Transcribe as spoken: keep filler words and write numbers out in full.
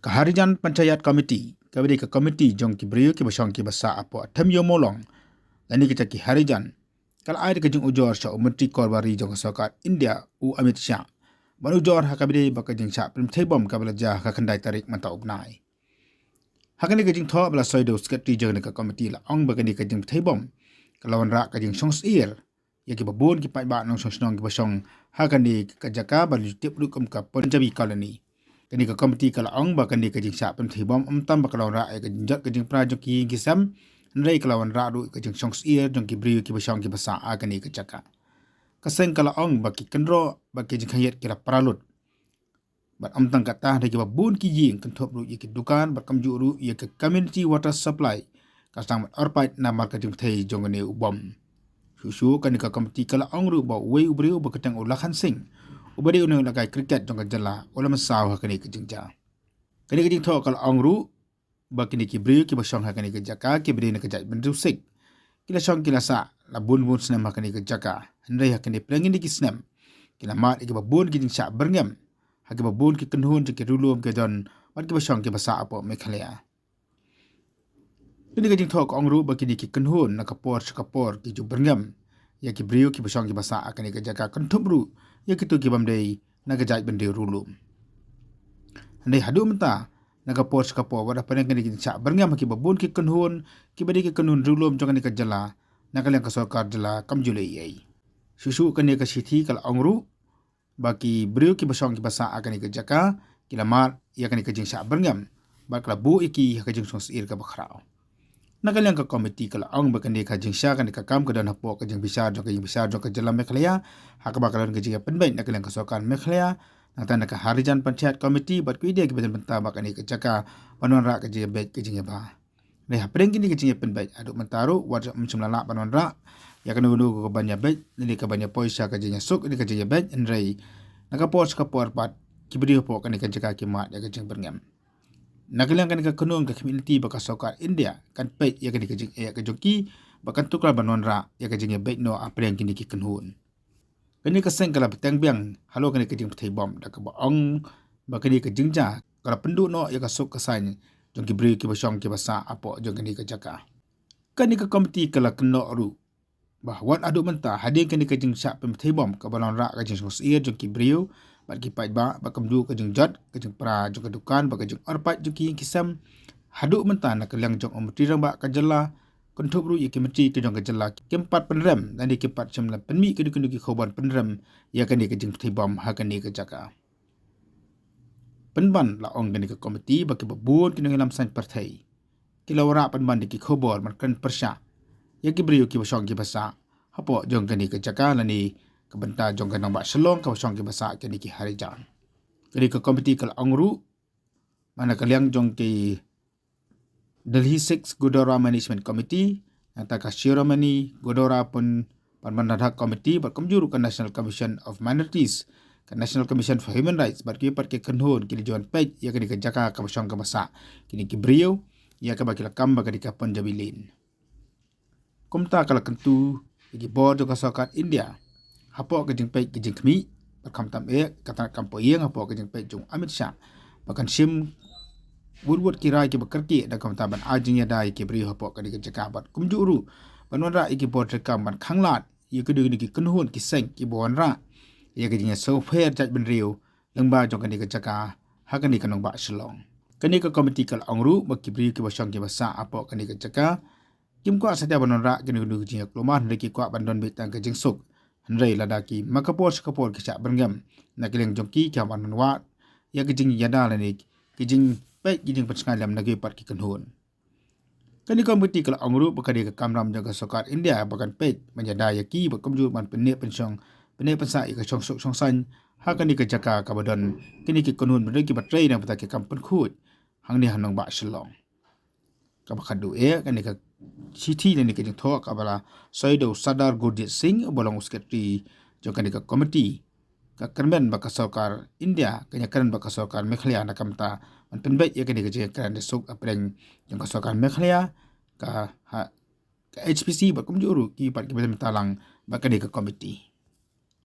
Ka Harijan Panchayat Committee, kaba dei ka komiti jong ki briew kiba shong kiba sah hapoh Themyo Mawlong, lane kita ki Harijan, ka la ai da ka jingujor sha u Myntri Korbari jong ka Sorkar India, u Amit Shah, ban ujor ha kaba dei ba ka jingshah pynbthei bom kaba la jia ha ka khyndai tarik mynta u bnai. Ha kane ka jingthoh ba la soi da u Secretary jong kane ka komiti, la ong ba kane ka jingbthei bom ka la wanrah ka jingshong syier ïa kiba bun ki paidbah nongshong shnong kiba shong ha kane ka jaka ba la ju tip ruh kum ka Punjabi Colony. Kane ka komiti ka la ong ba kane ka jingshah pynbthei bom ym tang ba ka la wanrah ïa ka jingjot ka jingpra jong ki ïing ki sem, hynrei ka la wanrah ruh ka jingshong syier jong ki briew kiba shong kiba sah ha kane ka jaka. Ka seng ka la ong ba ki kynroh bad ki jingkhangïit ki la pra lut. Bad ym tang kata, hynrei kiba bun ki ïing, kynthup ruh ïa ki dukan bad kumjuh ruh ïa ka community water supply, ka sdang ban orpait namar ka jingbthei jong kane u bom. Shuh shuh kane ka komiti ka la ong ruh ba uwei u briew ba kyrteng u Lakhan Singh, uba dei u nongïalehkai cricket jong ka jylla, u la mynsaw ha kane ka jingjia. Kane ka jingthoh ka la ong ruh ba kine ki briew kiba shong ha kane ka jaka kiba dei na ka jaitbynriew Sikh, ki la shong ki la sah la bun bun snem ha kane ka jaka, hynrei ha kine pdeng kine ki snem ki la mad ïa kiba bun ki jingshah byrngem ha kiba bun ki kynhun jong ki riewlum ki don bad kiba shong kiba sah hapoh Meghalaya. Kane ka jingthoh ka ong ruh ba kine ki kynhun na ka por sha ka por ki ju byrngem ïa ki briew kiba shong kiba sah ha kane ka jaka, kynthup ruh ïa kito ki bym dei na ka jaitbynriew riewlum. Hynrei haduh mynta, na ka por sha ka por, wat hapdeng kane ka jingshah byrngem ha kiba bun ki kynhun kiba dei ki kynhun riewlum jong kane ka jylla, na ka liang ka sorkar jylla kam ju leh ei ei. Shuh shuh kane ka shithi ka la ong ruh ba ki briew kiba shong kiba sah ha kane ka jaka ki la mad ïa kane ka jingshah byrngem bad ka la buh ïa ki ha ka jingshong syier kaba khraw. Na ka liang ka komiti ka la ong ba kane ka jingshah, kane ka kam ka don hapoh ka jingbishar jong ka ïingbishar jong ka jylla Meghalaya, ha kaba ka don ka jingïapynbeit na ka liang ka sorkar Meghalaya, nangta na ka Harijan Panchayat Committee bad kiwei de kiba don bynta bad kane ka jaka ban wanrah ka jingïabeit ka jingïaba. Hynrei hapdeng kine ki jingïapynbeit, haduh mynta ruh wat ym shym la lah ban wanrah ïa kano kano ka ban ïabeit, ne ka ban ïapoi sha ka jingïasuk, ne ka jingïabeit, hynrei na ka por sha ka por pat ki briew hapoh kane ka jaka ki mad ïa ka jingbyrngem. Na ka liang kane ka kynhun ka khmih lynti ba ka sorkar India kan peit ïa kane ka jingeh ka jong ki bad kan tuklar ban wanrah ïa ka jingïabeit noh hapdeng kine ki kynhun. Kane ka seng ka la bteng biang halor kane ka jingbthei bom da kaba ong ba kane ka jingjia ka la pynduh noh ïa ka suk ka saiñ jong ki briew kiba shong kiba sah hapoh jong kane ka jaka. Kane ka komiti ka la kynnoh ruh ba wat haduh mynta, hadien kane ka jingshah pynbthei bom kaba la wanrah ka jingshong syier jong ki briew bad ki paidbah bad kumjuh ka jingjot ka jingpra jong ka dukan bad ka jingorpait jong ki ïing ki sem, haduh mynta na ka liang jong u Myntri Rangbah ka jylla, kynthup ruh ïa ki myntri ki jong ka jylla, kim pat pynrem lane kim pat shym la pynmih kino kino ki khubor pynrem ïa kane ka jingbthei bom ha kane ka jaka. Pynban, la ong kane ka komiti ba kiba bun ki nongïalam saiñ pyrthei ki la wanrah pynban da ki khubor ban kren pyrshah ïa ki briew kiba shong kiba sah hapoh jong kane ka jaka lane ka bynta jong ka nongbah Shillong kaba shong kiba sah kine ki Harijan. Kane ka komiti ka la ong ruh ba na ka liang jong ki Delhi Sikh Gurdwara Management Committee, nangta ka Shiromani Gurdwara Pun Parbandhana Committee bad kumjuh ruh ka National Commission of Minorities, ka National Commission for Human Rights bad kiwei pat ki kynhun ki la ju wan peit ïa kane ka jaka kaba shong kaba sah kine ki briew, ïa kaba ki la kam ba ka dei ka Punjabi Lane. Kumta ka la kyntu ïa ki bor jong ka sorkar India hapoh ka jingpeit ka jingkhmih bad khamtam eh ka tnat kam poh ïing hapoh ka jingpeit jong Amit Shah ba kan shim wut wut ki rai kiba kyrkieh da ka bynta ban ai jingïada ïa ki briew hapoh kane ka jaka bad kumjuh ruh ban wanrah ïa ki bor treikam ban khanglad ïa kino kino ki kynhun ki seng kiba wanrah ïa ka jingïasngewpher jaitbynriew lyngba jong kane ka jaka ha kane ka nongbah Shillong. Kane ka komiti ka la ong ruh ba ki briew kiba shong kiba sah hapoh kane ka jaka kim kwah satia ban wanrah kino kino ki jingïakhlad, hynrei ki kwah ban don beit tang ka jingsuk. Hynrei lada ki, ma ka por sha ka por ki shah byrngem, na ka liang jong ki ki hap ban wad ïa ki jingïada lane ki jingpeit ki jingpynshngaiñ lem na kiwei pat ki kynhun. Kane ka komiti ka la ong ruh ba ka dei ka kamram jong ka sorkar India ba kan peit ban ïada ïa ki bad kumjuh ban pynneh pynshong, pynneh pynsah ïa ka shongsuk shongsaiñ ha kane ka jaka kaba don kine ki kynhun, ban don kiba trei na ka bynta ki kam pynkhuid hangne ha nongbah Shillong. Kaba khadduh eh, kane ka shithi lane ka jingthoh kaba la soi da u Sardar Gurjit Singh uba long u secretary jong kane ka komiti, ka kyrmen ba ka sorkar India kan ïakren bad ka sorkar Meghalaya na ka bynta ban pynbeit ïa kane ka jingïakren da suk hapdeng jong ka sorkar Meghalaya, ka, ha, ka H P C bad kumjuh ruh kiwei pat kiba don bynta lang bad kane ka komiti.